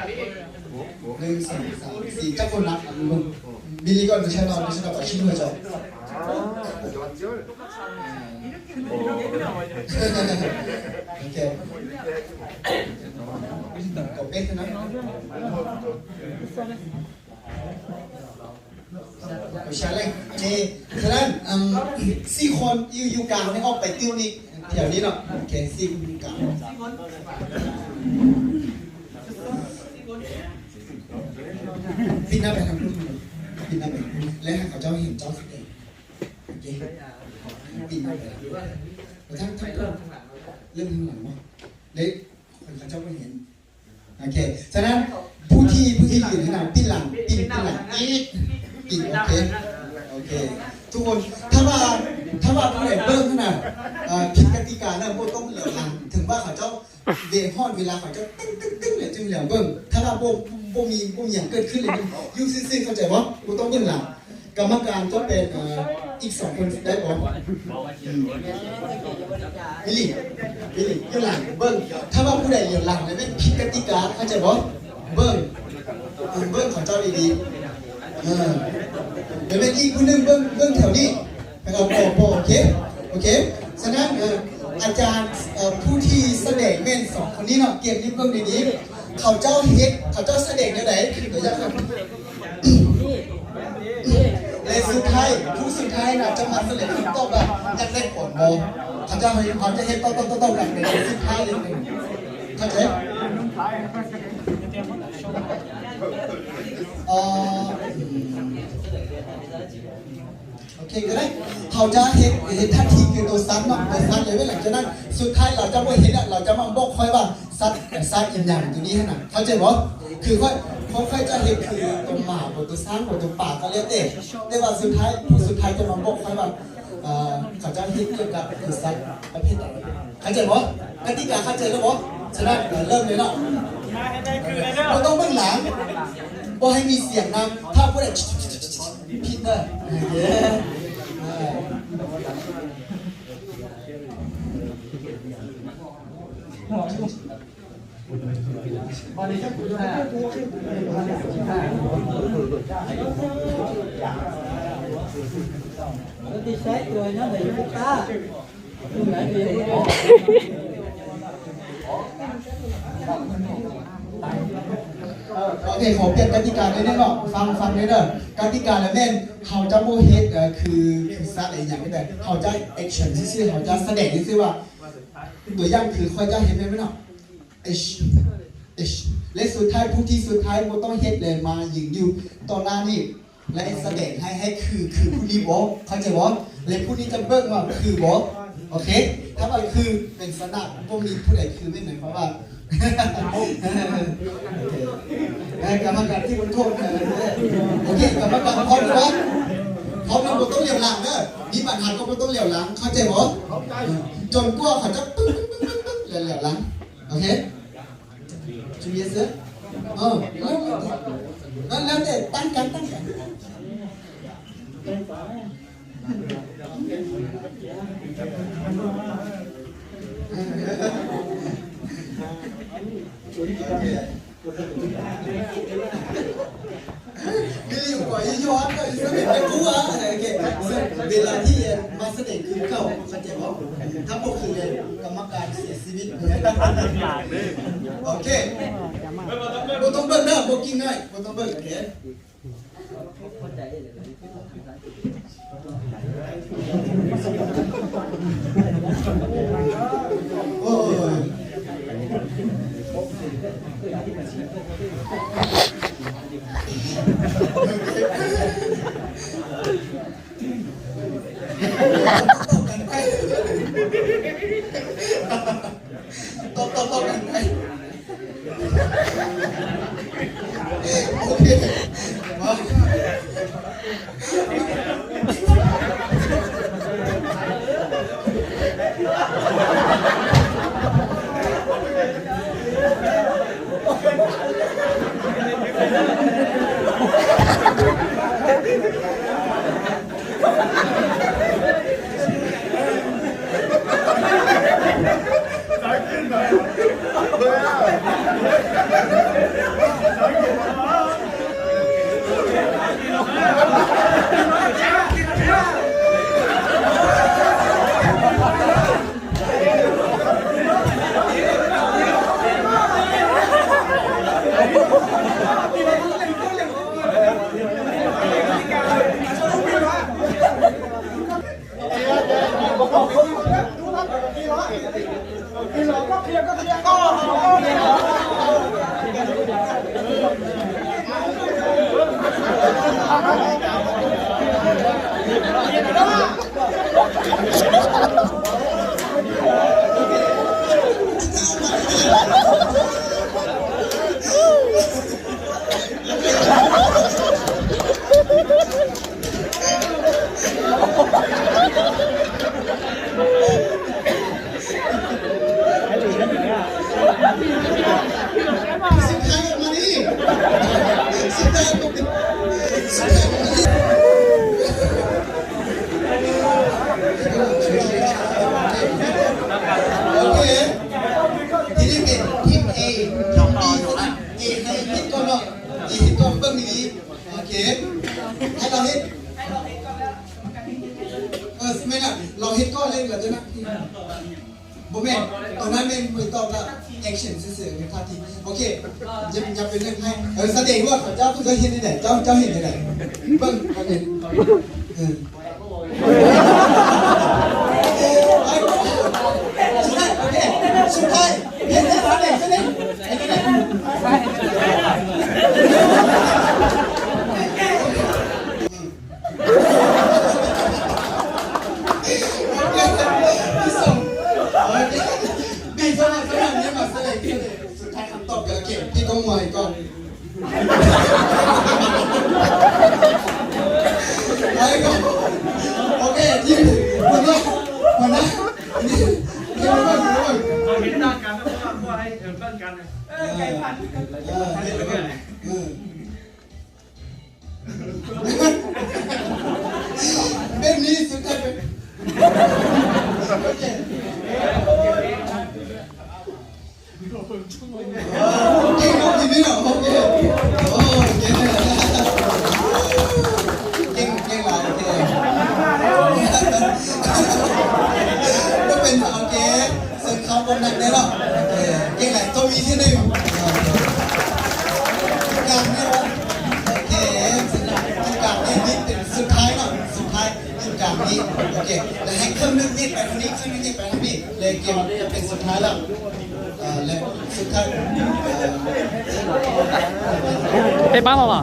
ໜຶ່ງ ສອງ ສາມ ສີ່ ຈັກຄົນນະ? ບິລລີກ່ອນ ໃຊ້ເຮົາ ໃຊ້ເຮົາປະຊຸມເຮົາເຈົ້າ ໂອເຄ ກໍເປັນນະ ໂອເຄ ສະນັ້ນ ອືມ ສີ່ຄົນຢູ່ ຢູ່ກາງນີ້ ອອກໄປຕິວນີ້ ແຖວນີ້ເນາະ ໂອເຄ ສີ່ຄົນຢູ່ກາງ ປິ່ນໜ້າໄປທາງພຸ້ນ ປິ່ນໜ້າໄປທາງພຸ້ນ ແລະ ໃຫ້ເຂົາເຈົ້າເຫັນເຈົ້າສະແດງ ໂອເຄ ປິ່ນໜ້າໄປທາງພຸ້ນ ແລ້ວທາງ ທາງ ເລີ່ມທາງຫຼັງເນາະ ເດ້ ເຂົາເຈົ້າບໍ່ເຫັນ ໂອເຄ ສະນັ້ນ ຜູ້ທີ່ ຜູ້ທີ່ຢືນຫັ້ນນະ ປິ່ນຫຼັງ ປິ່ນ ປິ່ນຫຼັງອີກ ປິ່ນ ໂອເຄ ໂອເຄ ທຸກຄົນ ຖ້າວ່າ ຖ້າວ່າຜູ້ໃດເບິ່ງຫັ້ນນະ ເອີ ຜິດກະຕິການະ ບໍ່ຕ້ອງຫຼຽວຫຼັງ ເຖິງວ່າເຂົາເຈົ້າ ເວ ຮອດເວລາເຂົາເຈົ້າຕຶ້ງໆໆ ແລ້ວຈຶ່ງຫຼຽວເບິ່ງ ຖ້າວ່າບໍ່ ບໍ່ມີ ບໍ່ມີຫຍັງເກີດຂຶ້ນເລີຍ ຢູ່ຊື່ໆ ເຂົ້າໃຈບໍ່? ບໍ່ຕ້ອງເບິ່ງຫຼັງ ກຳມະການຈະເປັນ ເອີ ອີກສອງຄົນໄດ້ບໍ່? ອືມ ບິລລີ ບິລລີ ຢູ່ຫຼັງເບິ່ງ ຖ້າວ່າຜູ້ໃດຫຼຽວຫຼັງແລ້ວແມ່ນຜິດກະຕິກາ ເຂົ້າໃຈບໍ່? ເບິ່ງ ເບິ່ງເຂົາເຈົ້າດີໆ ເອີ ແລ້ວແມ່ນອີກຜູ້ໜຶ່ງເບິ່ງ ເບິ່ງແຖວນີ້ ແລ້ວກໍພໍ ພໍ ໂອເຄ ໂອເຄ ສະນັ້ນ ເອີ ອາຈານ ເອີ ຜູ້ທີ່ສະແດງແມ່ນສອງຄົນນີ້ເນາະ ກຽມຍິບເບິ່ງດີໆ ເຂົາເຈົ້າເຮັດ ເຂົາເຈົ້າສະແດງແນວໃດ ຄືຕົວຢ່າງ ແລະ ສຸດທ້າຍ ຜູ້ສຸດທ້າຍນະ ຈະມາສະເລັດຄຳຕອບວ່າ ຢາກໄດ້ປອນບໍ່ ເຂົາເຈົ້າ ເຂົາຈະເຮັດຕອບໆໆກັນເປັນສຸດທ້າຍເລີຍ ເຂົ້າໃຈ? ເອີ ໂອເຄ ກໍໄດ້ ເຮົາຈະເຮັດ ເຮັດທ່າທີຄືໂຕຊັດເນາະ ໂຕຊັດເລີຍ ຫຼັງຈາກນັ້ນ ສຸດທ້າຍລາວຈະບໍ່ເຮັດລະ ລາວຈະມາບອກຂ້ອຍວ່າຊັດ ຊັດອີ່ຫຍັງໂຕນີ້ຫັ້ນນະ ເຂົ້າໃຈບໍ່? ຄືຂ້ອຍ ຂ້ອຍ ຂ້ອຍຈະເຮັດຄືໂຕໝາ ໂຕຊ້າງ ໂຕປາ ກໍແລ້ວແຕ່ ແຕ່ວ່າສຸດທ້າຍ ຜູ້ສຸດທ້າຍຈະມາບອກຂ້ອຍວ່າ ເອີ ເຂົາເຈົ້າເຮັດກ່ຽວກັບໂຕຊັດປະເພດໃດ ເຂົ້າໃຈບໍ່? ກະຕິກາເຂົ້າໃຈແລ້ວບໍ່? ສະນັ້ນ ເລີ່ມເລີຍເນາະ ບໍ່ຕ້ອງເບິ່ງຫຼັງ ບໍ່ໃຫ້ມີສຽງນຳ ຖ້າຜູ້ໃດຜິດເດີ ເອີ ໂອເຄ ຂໍປ່ຽນກະຕິກາໜ້ອຍໜຶ່ງເນາະ ຟັງ ຟັງເດີ ກະຕິກາລະແມ່ນ ເຮົາຈະບໍ່ເຮັດ ເອີ ຄື ຄືຊັດອີ່ຫຍັງນີ້ແບບ ເຮົາຈະແອັກຊັນຊື່ໆ ເຮົາຈະສະແດງຊື່ໆວ່າ ຕົວຢ່າງຄືຂ້ອຍຈະເຮັດແມ່ນບໍ່ເນາະ ເອີ ເອີ ແລະ ສຸດທ້າຍ ຜູ້ທີ່ສຸດທ້າຍບໍ່ຕ້ອງເຮັດ ແລະ ມາຢືນຢູ່ຕໍ່ໜ້ານີ້ ແລະ ສະແດງໃຫ້ ໃຫ້ຄື ຄືຜູ້ນີ້ບໍ່ ເຂົ້າໃຈບໍ່? ແລະ ຜູ້ນີ້ຈະເບິ່ງວ່າຄືບໍ່ ໂອເຄ ຖ້າວ່າຄືເປັນຊະນະ ບໍ່ມີຜູ້ໃດຄື ແມ່ນໝາຍຄວາມວ່າ ໂອເຄ ເອີ ກຳມະການທີ່ລົງໂທດ ເອີ ໂອເຄ ກຳມະການພ້ອມແລ້ວບໍ່? ພ້ອມແລ້ວບໍ່ຕ້ອງຫຼຽວຫຼັງເດີ ມີບັນຫາກໍບໍ່ຕ້ອງຫຼຽວຫຼັງ ເຂົ້າໃຈບໍ່? ຈົນກວ່າເຂົາຈະປຶ້ງໆໆໆ ແລ້ວຫຼຽວຫຼັງ ໂອເຄ ຈະມີເສືອ ເອີ ແລ້ວ ແລ້ວແຕ່ຕັ້ງກັນ ຕັ້ງກັນ ມີຢູ່ ຂໍຍ້ອນ ກໍຢູ່ ສະເດັດໄປທົ່ວ ໂອເຄ ເວລາທີ່ມາສະເດັດຄືເກົ່າ ເຂົ້າໃຈບໍ່? ຖ້າບໍ່ຄື ກຳມະການເສຍຊີວິດ ໂອເຄ ບໍ່ຕ້ອງເບິ່ງເດີ ບໍ່ກິນໜ້ອຍ ບໍ່ຕ້ອງເບິ່ງ ໂອເຄ ໂອ້ຍ ຕອບ ຕອບ ຕອບກັນໄປ ໂອເຄ ມາ. ໃຫ້ເຮັດກ່ອນເນາະ ເຮັດກ່ອນ ເບິ່ງດີໆ ໂອເຄ ໃຫ້ລາວເຮັດ ເອີ ແມ່ນລະ ລອງເຮັດກ່ອນເລີຍ ລະຈາກນັ້ນ ບໍ່ແມ່ນ ຕອນນັ້ນແມ່ນເພິ່ນຕອບລະ ແອັກຊັນຊື່ໆ ເປັນທ່າທີ ໂອເຄ ຢ່າ ຢ່າເປັນເລື່ອງໃຫ້ ເອີ ສະແດງວ່າເຈົ້າເຄີຍເຮັດແນວໃດ ເຈົ້າ ເຈົ້າເຮັດແນວໃດ ເບິ່ງ ເອີ ສຸດທ້າຍ ໂອເຄ ສຸດທ້າຍ ເຮັດ ເຮັດ ສະແດງ ສະແດງ ເຮັດ ສະແດງ ສຸດທ້າຍຄຳຕອບກໍເກັບ ພີ່ກໍງວຍກ່ອນ ໄປກ່ອນ ໂອເຄ ທີມຫົວໜ້າ ຫົວໜ້າ ທີມ ທີມ ທີມ ເຮົາເຫັນໜ້າກັນ ເພາະວ່າ ເພາະວ່າໃຫ້ເອີເບິ່ງກັນ ເອີ ໃກ້ພັນ ເອີ ເອີ ແບບນີ້ສຸດທ້າຍເປັນ ໂອເຄ ເກັ່ງເນາະ ເກັ່ງເນາະ ໂອເຄ ໂອເຄ ເກັ່ງ ເກັ່ງຫຼາຍ ໂອເຄ ບໍ່ເປັນ ໂອເຄ ເຊີນເຂົ້າບ່ອນນັ້ນໄດ້ເນາະ ໂອເຄ ເກັ່ງຫຼາຍ ຕ້ອງມີທີໜຶ່ງ ການນີ້ ໂອເຄ ສຳລັບການນີ້ເປັນສຸດທ້າຍເນາະ ສຸດທ້າຍ ຢູ່ກາງນີ້ ໂອເຄ ແລ້ວໃຫ້ເຄິ່ງໜຶ່ງນີ້ໄປທາງນີ້ ເຄິ່ງໜຶ່ງນີ້ໄປທາງນີ້ ເລີຍເກມຈະເປັນສຸດທ້າຍແລ້ວ ເອີ ແລະ ສຸດທ້າຍ ເອີ ເປັນປ້າມາວ່າ